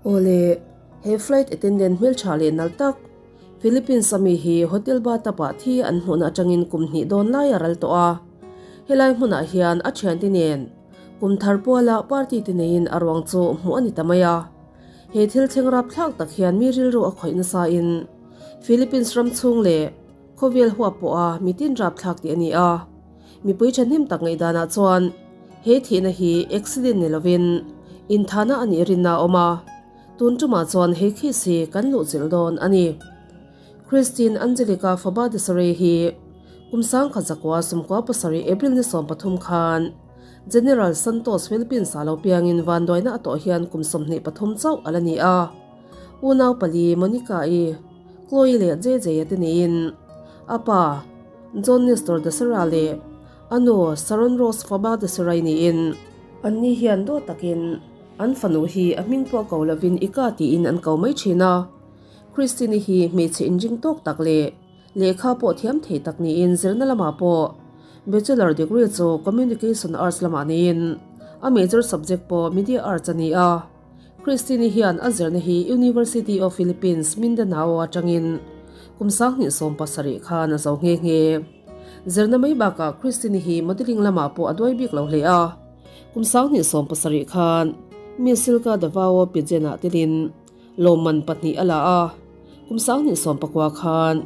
Awle, he flight attendant hmeltha leh nalh tak, Philippines a mi hi hotel bathtub ah thi an hmuhna atangin kum hnih dawn lai a ral tawh a. Helai hmunah hian a thiante nen kum thar puala party te neiin a ruang chu hmuh a ni ta mai a. He thil thleng rapthlak tak hian mi rilru a khawih nasa in Philippines ram chhung leh khawvel huap pawha mitin rapthlak tih a ni a. Mipui thahnem tak ngaihdanah chuan he thihna hi accident ni lovin inthahna a nih rinna a awm a, tun tumah chuan he case hi kan luhchilh dawn a ni. Christine Angelica Fabadesare hi kum 1900 27 April ni 13 khan General Santos Philippines ah lo piangin vanduaina a tawh hian kum 23 chauh a la ni a. Unau pali Monica-i, Chloe leh JJ-a te niin a pa, John Nestor Dasara leh a nu Sharon Rose Faba Dasarai niin, anni hian dawt takin an fanu hi a hming pawh ko lovin Ika tiin an ko mai thin a. Christine-i hi hmeichhe inring tawk tak leh lehkha pawh thiam thei tak niin zirna lamah pawh Bachelor degree chu Communication Arts lamah niin a major subject pawh Media Arts a ni a. Christine-i hian a zirna hi University of Philippines, Mindanao atangin kum 2017 khan a zo nghe nghe. Zirna mai bakah Christine-i hi modelling lamah pawh a duai bik lo hle a. Kum 2017 khan Miss Silka Davao pageant-ah telin lawmman pahnih a la a. Kum 2019 khan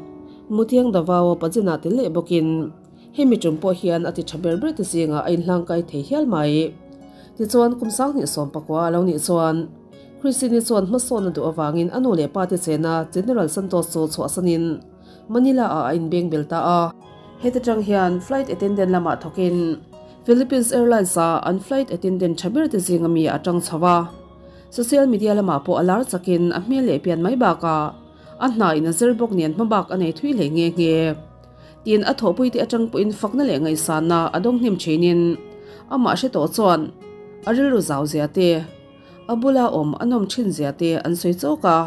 Mutiang Davao pageant-ah tel leh bawkin Hemi tum pawh hian a ti tha ber ber te zingah a inhlangkai thei hial mai. Tichuan, kum 2019 a lo nih chuan Christine-i chuan hmasawn a duh avangin a nu leh pa te chena General Santos chu chhuahsanin Manila-ah a inbeng bel ta a. Heta tang hian flight attendant lamah thawkin Philippines Airlines-a an flight attendant tha ber te zinga mi a tang chho a. Social media lamah pawh a lar chakin a hmel leh pian mai bakah a hna in a zir bawk nen hmabak a nei thui hle nghe nghe. Tin, a thawhpuite atang pawhin fakna leh ngaihsanna a dawng hnem thinin amah hre tawh chuan a rilru zau zia te, a bula awm a nawm thin zia te an sawi chawk a,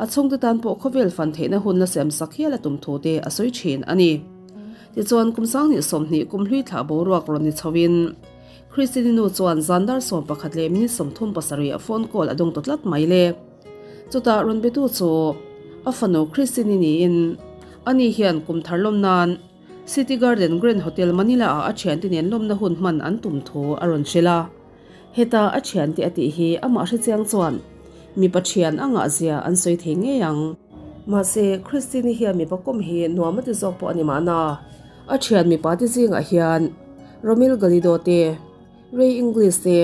a chhungte tan pawh khawvel fan theihna hun la siam sak hial a tum thu te a sawi thin a ni. Tichuan, kum 2020 kum hlui thlah boruak rawn ni chhoin Christine-i nu chuan zan dar 11 leh minute 37 a phone call a dawng ta tlat mai le. Chutah rawn betu chu a fanu Christine-i niin ani hian kum thar lawm nan City Garden Grand Hotel Manila ah a thiante nen lawmna hun hman an tum thu a rawn hrilh a. Heta a thiante a tih hi amah hrechiang chuan mipa thian a ngah zia an sawi thei ngei ang. Mahse, Christine-i hian mipa kawm hi nuam a ti zawk pawh a ni mahna. A thian mipa te zingah hian Romil Galido te, Ray English te,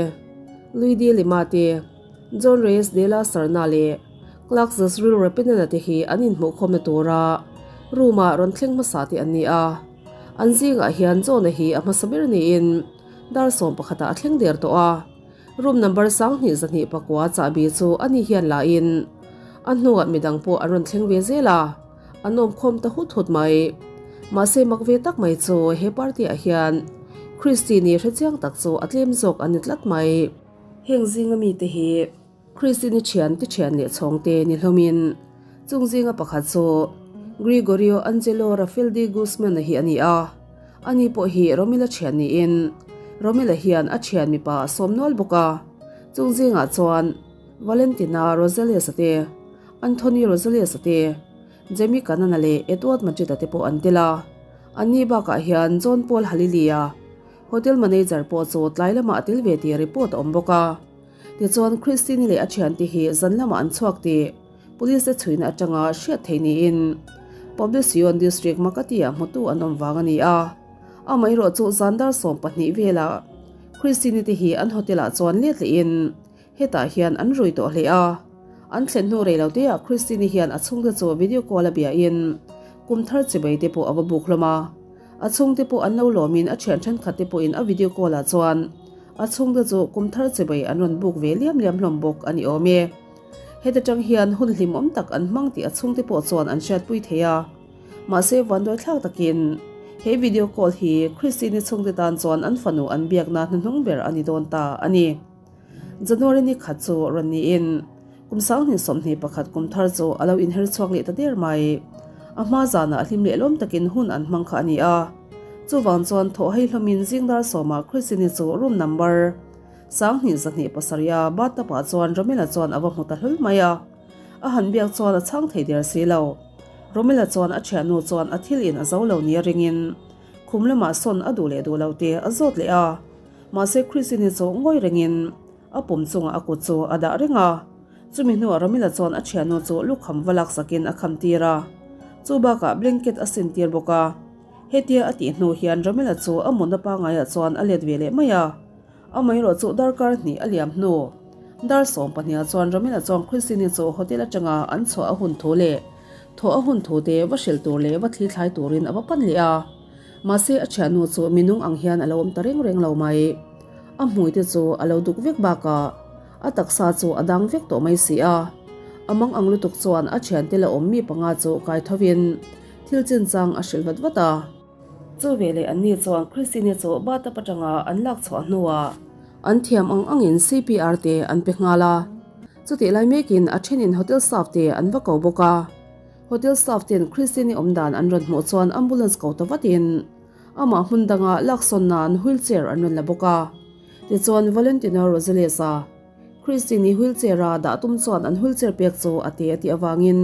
Louis de Lima te, John Reyes de la Serna leh Clark Zasril Rapinana te hi an inhmuhkhawmna tura room-ah rawn thleng hmasa te an ni a. An zingah hian John-a hi a hmasa ber niin dar 11 ah a thleng der tawh a. Room number 2229 chahbi chu ani hian lahin a hnuah midang pawh an rawn thleng ve zel a, an awmkhawm ta hut hut mai. Mahse mak ve tak mai chu he party-ah hian Christine-i hrechiang tak chu a tlem zawk a ni tlat mai. Heng zinga mite hi Christine-i thian te thian leh chhawng te ni hlawmin chung zinga pakhat chu Gregorio Angelo Rafael de Guzman-a hi a ni a. Ani pawh hi Romila thian niin Romila hian a thian mipa a sawm nual bawk a. Chung zingah chuan Valentina Rosales-a te, Anthony Rosales-a te, Jamie Canana leh Edward Majid-a te pawh an tel a. Anni bakah hian John Paul Halilia, Hotel manager pawh chu tlai lamah a tel ve tih report a awm bawk a. Tichuan Christine-i leh a thiante hi zan lamah an chhuak tih police te chhuina atanga hriat theih niin Poblacion District Makati-ah hmutu an awm vang a ni a. Amaherawh chu zan dar 12 velah Christine-i te hi an hotel-ah chuan let lehin hetah hian an rui tawh hle a. An thlen hnu rei lo teah Christine-i hian a chhungte chu video call a biahin kum thar chibai te pawh a va buk hlawm a. A chhungte pawh an lo lawmin a thian thenkhat te pawhin a video call ah chuan a chhungte chu kum thar chibai an rawn buk ve liam liam hlawm bawk a ni awm e. Heta tang hian hun hlimawm tak an hmang tih a chhungte pawh chuan an hriatpui thei a. Mahse vanduaithlak takin he video call hi Christine-i chhungte tan chuan an fanu an biakna hnuhnung ber a ni dawn ta a ni. January ni khat chu rawn niin kum 2021 kum thar chu a lo inher chhuak leh ta der mai. A hma zanah hlim leh lawm takin hun an hmang kha a ni a. Chuvang chuan thawh hei hlawmin zing dar sawmah Christine-i chu room number. 27 a bathtub ah chuan Romela chuan a va hmu ta hlawl mai a. A han biak chuan a chhang thei der si lo. Romela chuan a thiannu chuan a thil in a zo lo nia ringin khum lamah sawn a duh leh duh lo te a zawt leh a. Mahse Christine chu ngawi rengin a pum chungah a kut chu a dah reng a. Chumi hnuah Romela chuan a thiannu chu lukham va laksakin a kham tir a. Chu bakah blanket a sin tir bawk a. Hetia a tih hnu hian Romela chu a mutna pangaiah chuan a let ve leh mai a. Amaherawhchu darkar hnih a liam hnu dar 12 chuan Romela chuan Christine chu hotel atanga an chhuah a hun thu leh thawh a hun thu te va hrilh tur leh va thli thlai turin a va pan leh a. Mahse a thiannu chu minung ang hian a lo awm ta reng reng lo mai. A hmui te chu a lo duk vek bakah a taksa chu a dang vek tawh mai si a. A mang ang lutuk chuan a thiante la awm mi panga chu kai thovin thil chinchang a hrilh vat vat a. Chu veleh anni chuan Christine chu bathtub atanga an lak chhuah hnuah an thiam ang angin CPR te an pe nghal a. Chutih lai mekin a thenin hotel staff te an va ko bawk a. Hotel staff ten Christine awm dan an rawn hmuh chuan ambulance ko ta vatin amah hmun danga laksawn nan wheelchair an rawn la bawk a. Tichuan Valentino Rosales-a Christine wheelchair-a dah tum chuan an wheelchair pek chu a te a tih avangin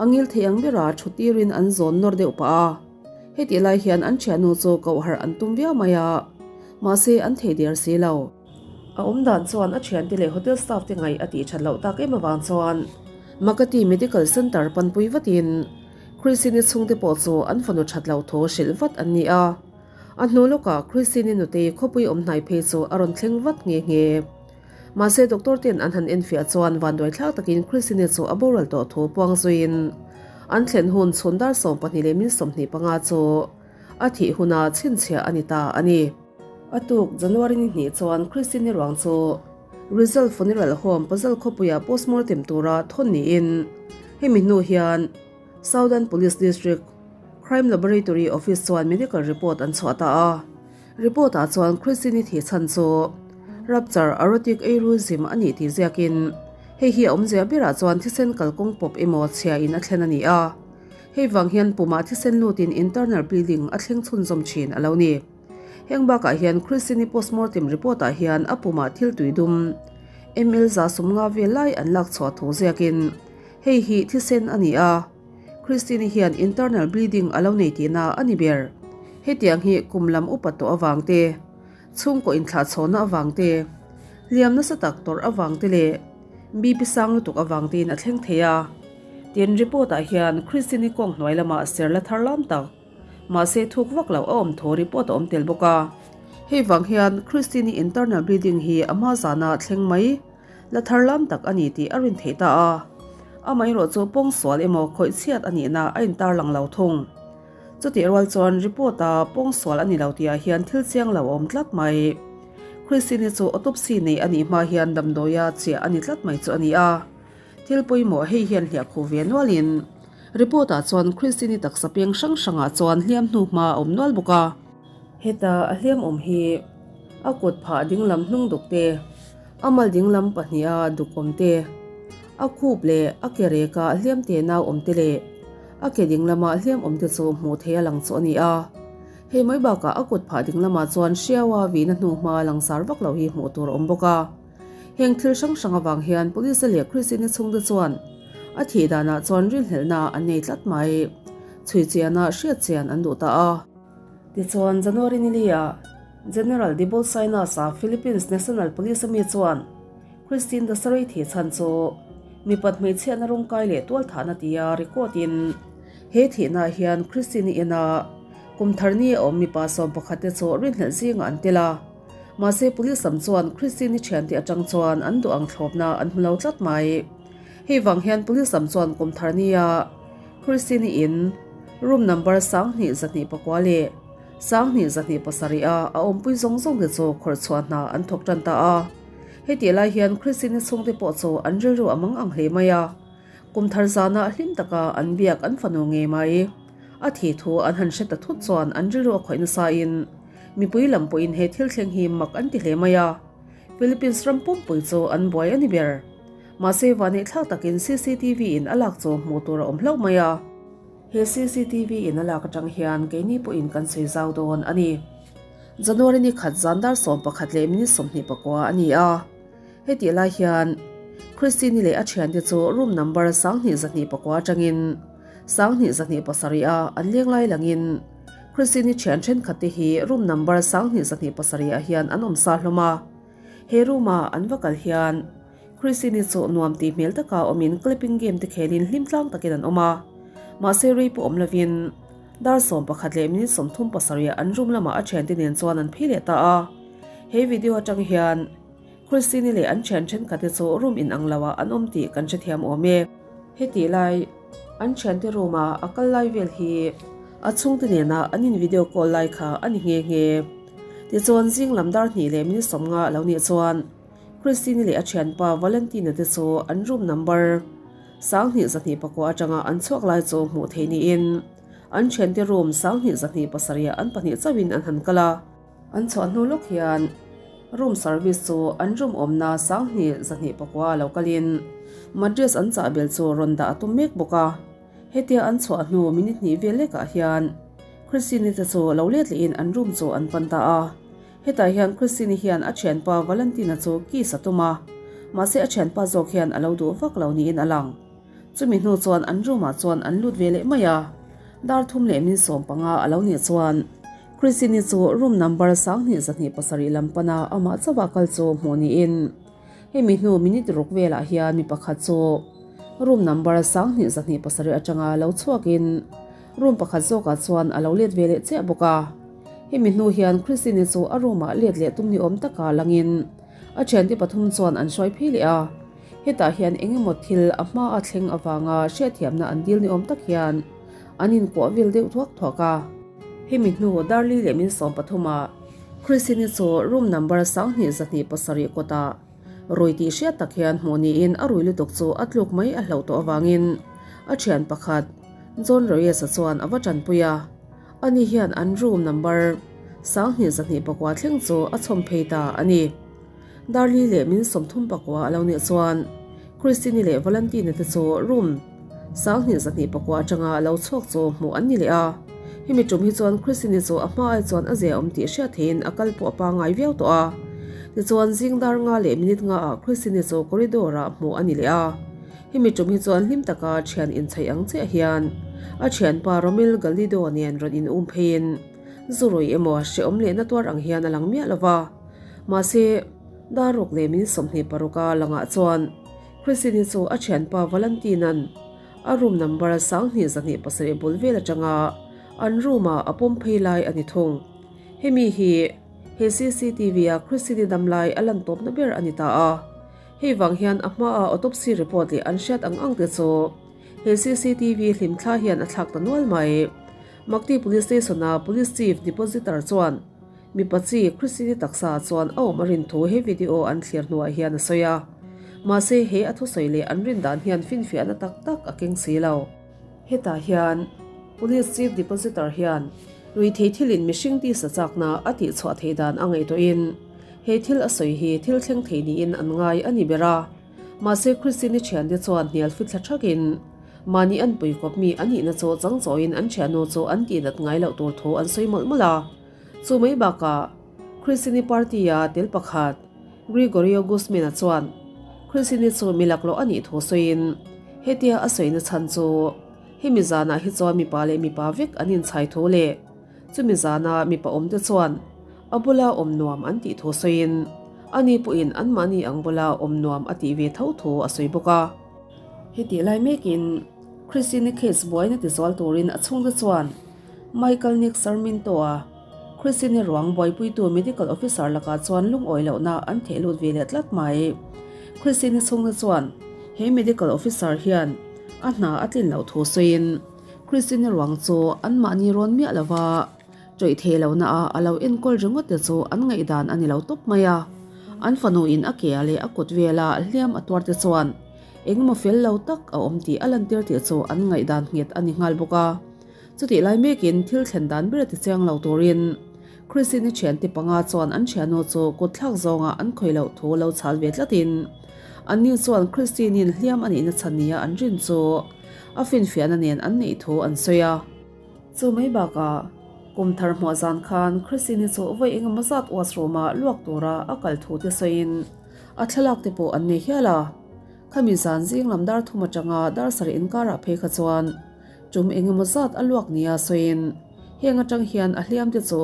a ngil thei ang bera thu tirin an zawn nawr deuh pah a. Hetih lai hian an thiannu chu koh harh an tum viau mai a, mahse an thei der si lo. A awm dan chuan a thiante leh hotel staff te ngaih a tih that loh tak em avang chuan Makati Medical Centre panpui vatin Christine-i chhungte pawh chu an fanu that loh thu hrilh vat an ni a. A hnu lawkah Christine-i nutei khawpui awm hnai phei chu a rawn thleng vat nghe nghe. Mahse doctor ten an han enfiah chuan vanduai thlak takin Christine chu a boral tawh thu puang zuiin an thlen hun chhun dar 12 leh min 25 chu a thih huna chhinchhiah a ni ta a ni. A tuk January ni hnih chuan Christine ruang chu Rizal Funeral Home Pazal khawpuia postmortem tura thawn niin hemi hnu hian Southern Police District Crime Laboratory Office chuan medical report an chhuah ta a. Report ah chuan Christine-i thih chhan chu rupture aortic aneurysm a nih tih ziakin hei hi a awmzia berah chuan thisen kalkawng pawp emaw chhia in a thlen a ni a. Hei vang hian pumah thisen lutin internal bleeding a thleng chhunzawm thin a lo ni. Heng bakah hian Christine-i postmortem report ah hian a pumah thil tui dum ml 150 vel lai an lak chhuah thu ziakin hei hi thisen a ni a. Christine hian internal bleeding a lo nei tihna a ni ber. Hetiang hi kum lam upa tawh avang te, chhungkaw inthlahchhawnna avang te, hliam nasa tak tawrh avang te leh BP sang lutuk avang tein a thleng thei a. Tin, report ah hian Christine-i kawng hnuai lamah ser la thar lam tak, mahse thuk vak loh a awm thu report a awm tel bawk a. Hei vang hian Christine-i internal bleeding hi a hma zana thleng mai. La thar lam tak a ni tih a rin theih ta a. Amaherawh chu pawngsual emaw khawih chhiat a nihna a intar lang lo thung. Chutih rual chuan report-a pawngsual a ni lo tihah hian thil chiang lo a awm tlat mai. Christine-i chu autopsy nei a nih hma hian damdawia chiah a ni tlat mai chu a ni a. Thil pawimawh hei hian hliah khuh ve nualin report-ah chuan Christine-i taksa peng hrang hrangah chuan hliam hnu hma a awm nual bawk a. Heta a hliam awm hi a kut phah dinglam hnung duk te, A mal dinglam pahniha duk awm te, a khup leh a ke reka hliam te nau awm te leh a ke dinglama hliam awm te chu hmuh theih a lang chu a ni a. Hei mai bakah a kut phah dinglamah chuan hriaua vihna hnu hma langsar vak lo hi hmuh tur a awm bawk a. Heng thil hrang hrang avang hian Police leh Christine chhungte chuan a thih danah chuan rinhlelhna an nei tlat mai. Chhui chiana hriat chian an duh ta a. Tichuan January ni li ah General Dibol Sinas-a Philippines National Police a mi chuan Christine Dasarei thih chhan chu mipat hmeichhiatna rawngkai leh tualthahna tia record in he thihna ah hian Christine-i ina kum thar ni a awm mipa 11 te chu rinhlelh zingah an tel a. Mahse Police lam chuan Christine-i thiante atang chuan an duh ang thlawpna an hmu lo tlat mai. Hei vang hian Police lam chuan kum thar nia Christine-i in room number 3229 leh 3227 a a awmpui zawng zawng te chu khawrh chhuah hna an thawk tan ta a. Hetih lai hian Christine-i chhungte pawh chu an rilru a mang ang hle mai a. Kum thar zana hlim taka an biak an fanu ngei mai. A thih thu an han hre ta thut chuan an rilru a khawih nasa in mipui lam pawhin he thil thleng hi mak an ti hle mai a. Philippines ram pumpui chu an buai a ni ber. Mahse vanneih thlak takin cctv in a lak chu hmuh tur a awm hlauh mai a. He cctv in a lak atang hian keini pawhin kan sawi zau dawn a ni. January ni khat zan dar 11 leh minute 24 a ni a. Hetih lai hian Christine-i leh a thiante chu room number 1224 atangin 1227 a an leng lai langin Christine-i thian thenkhat te hi room number 1227 ah hian an awm sa hlawm a. He room a an va kal hian Christine-i chu nuam tih hmel taka awmin clipping game te khelin hlim tlang takin an awm a. Mahse rei pawh awm lovin dar 11 leh minute 37 ah an room lamah a thiante nen chuan an phei leh ta a. He video atang hian Christine-i leh an thian thenkhat te chu room inang lo ah an awm tih kan hrethiam awm e. Hetih lai an thiante room a a kal lai vel hi a chhungte nena an in video call lai kha a ni nghe nghe. Tichuan zing lam dar hnih leh minute 50 a lo nih chuan Christine-i leh a thianpa Valentina te chu an room number 1224 atanga an chhuak lai chu hmuh theih niin an thiante room 1227 ah an pahnih chauhin an han kal a. An chhuah hnu lawk hian room service chu an room awmna 1224 a lo kalin mattress an chah bel chu rawn dah a tum mek bawk a. Hetia an chhuah hnu minute hnih vel lekah hian Christine-i te chu lo let lehin an room chu an pan ta a. Hetah hian Christine-i hian a thianpa Valentina chu kiss a tum a, mahse a thianpa zawk hian a lo duh vak lo niin a lang. Chumi hnu chuan an room ah chuan an lut ve leh mai a, dar thum leh min 15 a lo nih chuan Christine-i chu room number 1227 lam pana amah chauha kal chu hmuh niin hemi hnu minute ruk velah hian mi pakhat chu room number 1227 atanga lo chhuakin room pakhat zawkah chuan a lo let ve leh chiah bawk a. Hemi hnu hian Christine-i chu a room ah let leh tum ni awm taka langin a thiante pathum chuan an hruai phei leh a. Hetah hian eng emaw thil a hma a thleng avanga hriatthiamna an dil ni awm tak hian an inkuah vel deuh thuak thuak a. Hemi hnu Darli leh min 13 ah Christine-i chu room number 1227 kawtah rui tih hriat tak hian hmuh niin a rui lutuk chu a tluk mai a hlauh tawh avangin a thian pakhat John Reyes-a chuan a va tanpui a. Ani hian an room number 1224 thleng chu a chhawm phei ta a ni. Darli leh min 34 a lo nih chuan Christine-i leh Valentina te chu room 1224 atanga lo chhuak chu hmuh an ni leh a. Hemi tum hi chuan Christine-i chu a hma ai chuan a zia awm tih hriat theihin a kal pawh a pangngai viau tawh a. Tichuan zing dar nga leh minute nga ah Christine-i chu corridor ah hmuh a ni leh a. Hemi tum hi chuan hlim taka thian inchhaih ang chiah hian a thianpa Romel Galido nen rawn in um pheiin zu rui emaw hrehawm lehna tuar ang hian a lang miah lova. Mahse, dar ruk leh min 26 a langah chuan Christine-i chu a thianpa Valentine-a'n a room number 1227 bul vel atanga an room ah a pawm phei lai a ni thung. Hemi hi he CCTV a Christine-i dam lai a lan tawpna ber a ni ta a. Hei vang hian a hmaa autopsy report leh an hriat ang ang te chu he CCTV hlimthla hian a thlak ta nual mai. Makti Police Station-a Police Chief Depositor chuan mipa chi Christine-i taksa chuan a awm a rin thu he video an thlir hnuah hian a sawi a. Mahse he a thusawi leh an rin dan hian finfiahna tak tak a keng si lo. Hetah hian Police Chief Depositor hian ruithei thilin mihring tisa chakna a tihchhuah theih dan a ngaihtuahin he thil a sawi hi thil thleng thei niin an ngai a ni ber a. Mahse Christine-i thiante chuan hnial fithla thakin mahni an puikawp mi a nihna chu changchawiin an thiannu chu an tihnat ngai loh tur thu an sawi mawlh mawlh a. Chu mai bakah Christine-i party-a tel pakhat Gregorio Guzman-a chuan Christine-i chu mi laklawh a nih thu sawiin hetia a sawina chhan chu hemi zanah hi chuan mipa leh mipa vek an inchhai thu leh chumi zana mipa awmte chuan a bula awm nuam an tih thu sawiin ani pawhin anmahni ang bula awm nuam a tih ve tho thu a sawi bawk a. Hetih lai mekin Christine-i case buaina tizual turin a chhungte chuan Michael Nick Sarmiento-a Christine-i ruang buaipuitu medical officer lakah chuan lungawi lohna an theh lut ve leh tlat mai. Christine-i chhungte chuan he medical officer hian a hna a tlin loh thu sawiin Christine-i ruang chu anmahni rawn miah lova tawih thei lohna a a lo enkawl ringawt te chu an ngaihdan a ni lo tawp mai a. An fanu in a ke leh a kut vela hliam a tuar te chuan engemaw fel lo tak a awm tih a lantir tih chu an ngaihdan nghet a ni nghal bawk a. Chutih lai mekin thil thlen dan ber ti chiang lo turin Christine-i thiante panga chuan an thiannu chu kut thlak zawnga an khawi loh thu lo chhal ve tlatin anni chuan Christine-in hliam a nihna chhan nia an rin chu a finfiahna nen an neih thu an sawi a. Chu mai bakah. Kum thar hmuah zan khan Christine-i chu vawi engemaw zat washroom-a luak tura a kal thu te sawiin a thlalak te pawh an nei hial a. Khami zan zing lam dar thum atanga dar sarih inkarah phei kha chuan tum engemaw zat a luak nia sawiin heng atang hian a hliam te chu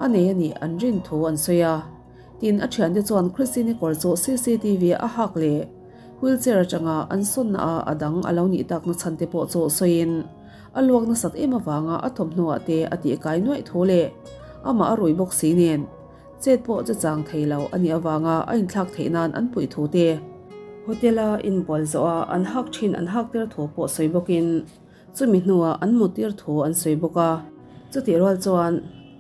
a nei a nih an rin thu an sawi a. Tin, a thiante chuan Christine-i kawr chu cctv a hak leh wheelchair atanga an sawnna ah a dang a lo nih takna chhan te pawh chu sawiin a luak nasat em avanga a thawmhnuah te a tih kai nuaih thu leh amah a rui bawk si nen chet pawh che chang thei lo a nih avanga a inthlak theih nan an puih thu te hotel-a inbual zawh a an hak thin an hak tir thu pawh sawi bawkin chumi hnuah an mu tir thu an sawi bawk a. Chutih rual chuan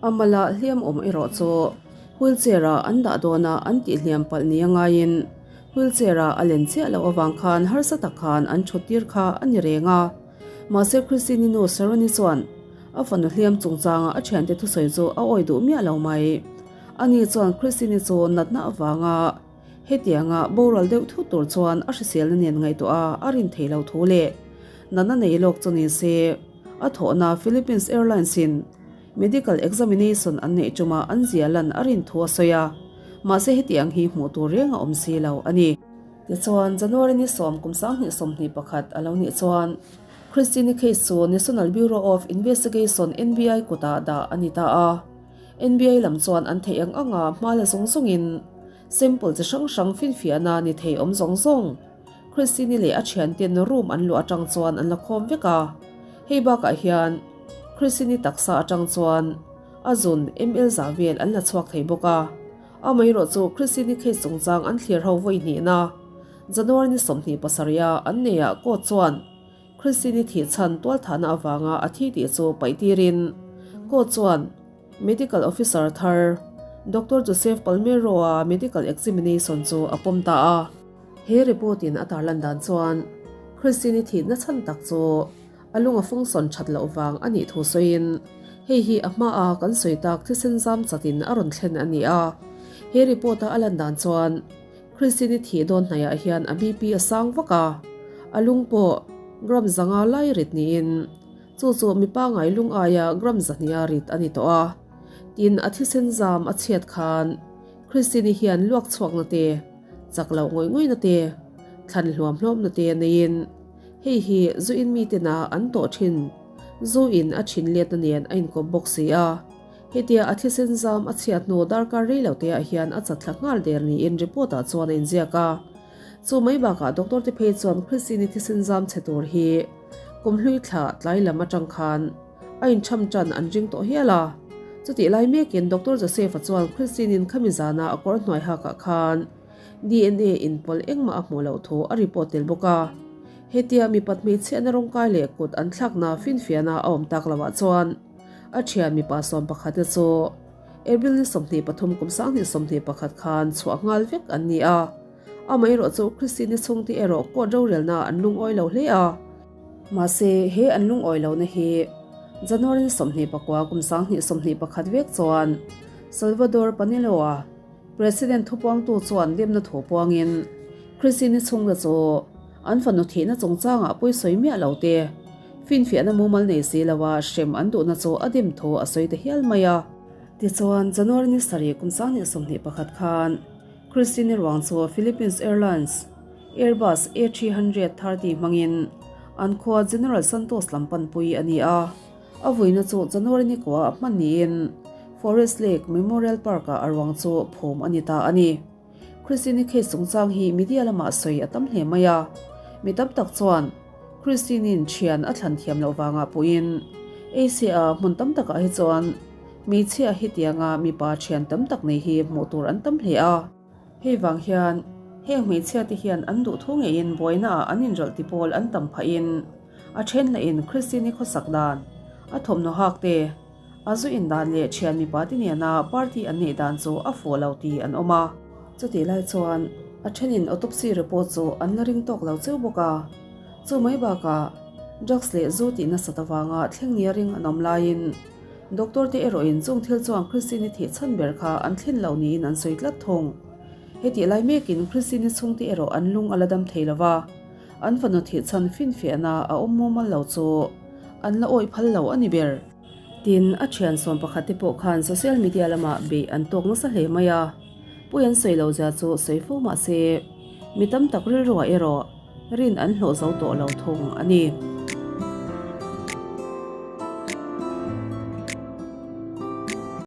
a mala hliam awm erawh chu wheelchair-a an dah dawna an tih hliam palh nia ngaiin wheelchair-a a len chiah loh avang khan harsa tak khan an thut tir kha a ni reng a. Mahse Christine-i nu Sharon-i chuan a fanu hliam chungchanga a thiante thusawi chu a awi duh miah lo mai. Ani chuan Christine-i chu natna avanga hetianga boral deuh thut tur chuan a hriselna nen ngaihtuah a a rin theih loh thu leh natna nei lawk chu ni se a thawhna Philippines Airlines-in medical examination an neih ṭuma an zia lan a rin thu a sawi a, mahse hetiang hi hmuh tur reng a awm si lo a ni. Tichuan, January ni sawm kum 2021 a lo nih chuan Christine-i case chu National Bureau of Investigation, NBI, kutah dah a ni ta a. NBI lam chuan an theih ang anga hma la zawng zawngin sample chi hrang hrang finfiahna ni thei awm zawng zawng Christine-i leh a thianten room an luah atang chuan an la khawm vek a. Hei bakah hian Christine-i taksa atang chuan a zun ml zah vel an la chhuak thei bawk a. Amaherawh chu Christine-i case chungchang an thlir ho vawi hnihna January ni 27 a an neiah court chuan Christine-i thih chhan tualthahna avanga a thi tih chu paih tirin court chuan medical officer thar Doctor Joseph Palmero-a medical examination chu a pawm ta a. He report in a tarlan dan chuan Christine-i thihna chhan tak chu A lung a function that loh vang a nih thu sawiin, hei hi a hmaa kan sawi tak thisen zam chatin a rawn thlen a ni a. He report-a a lan dan chuan Christine-i thih dawn hnaihah hian a BP a sang vak a, a lung pawh gram zanga lai rit niin chu chu mipa ngai lung aia gram zahniha rit a ni tawh a. Tin, a thisen zam a chhiat khan Christine-i hian luak chhuakna te, chak loh ngawih ngawihna te, thlan hluam hlawmna te neiin, Hei hi zu in miten-a an tawh thin. Zu in a thin letna nen a inkawp bawk si a. Hetia a thisen zam a chhiat hnu darkar rei lo teah hian a chatthla nghal der niin report-ah chuan a inziak a. Chu mai bakah doctor te phei chuan Christine-i thisen zam chhe tur hi kum hlui thla tlai lam atang khan a inchham tan an ring tawh hial a. Chutih lai mekin Doctor Joseph-a chuan Christine-in khami zana a kawr hnuai hakah khan DNA inpawlh engmah a hmuh loh thu a report tel bawk a. Hetia mipat hmeichhiahna rawngkai leh kut an thlakna finfiahna a awm tak loah chuan a thian mipa sawm pakhat te chu April ni 23 kum 2021 khan chhuah nghal vek an ni a. Amaherawh chu Christine-i chhungte erawh court rorelna an lungawi lo hle a. Mahse he an lungawi lohna hi January ni 29 kum 2021 vek chuan Salvador Panelo-a President thupuangtu chuan lemna thu puangin Christine-i chhungte chu an fanu thihna chungchangah pawisawi miah lo te, finfiahna mumal nei si loa hrem an duhna chu a dim thu a sawi ta hial mai a. Tichuan, January ni sarih kum 2021 khan Christine-i ruang chu Philippines Airlines Airbus A330 hmangin an khua General Santos lam panpui a ni a. A vuina chu January ni kuah hman niin Forest Lake Memorial Park-ah a ruang chu phum a ni ta a ni. Christine-i case chungchang hi media lamah sawi a tam hle mai a, mi tam tak chuan Christine-in thian a thlan thiam loh vangah pawhin Asia-a hmun tam takah hi chuan hmeichhia hetianga mipa thian tam tak nei hi hmuh tur an tam hle a. Hei vang hian heng hmeichhia te hian an duh thu ngeiin buaina ah an inrawlh ti pawl an tam phahin a then lahin Christine-i khawsak dan, a thawmhnaw hak te, a zu in dan leh thian mipa te nena party an neih dan chu a fuh lo ti an awm a. Chutih lai chuan a thenin autopsy report chu an la ring tawk lo cheu bawk a. Chu mai bakah drugs leh zu tih nasat avanga thleng nia ring an awm laiin Doctor te erawhin chung thil chuan Christine-i thih chhan ber kha an thlen lo niin an sawi tlat thung. Hetih lai mekin Christine-i chhungte erawh an lung a la dam thei lo va, an fanu thih chhan finfiahna a awm mumal lo chu an la awih phal lo a ni ber. Tin, a thian 11 te pawh khan social media lamah beih an tawk nasa hle mai a, pawi an sawi lo zia chu sawi fo mah se, mi tam tak rilruah erawh rin an hlawh zo tawh lo thung a ni.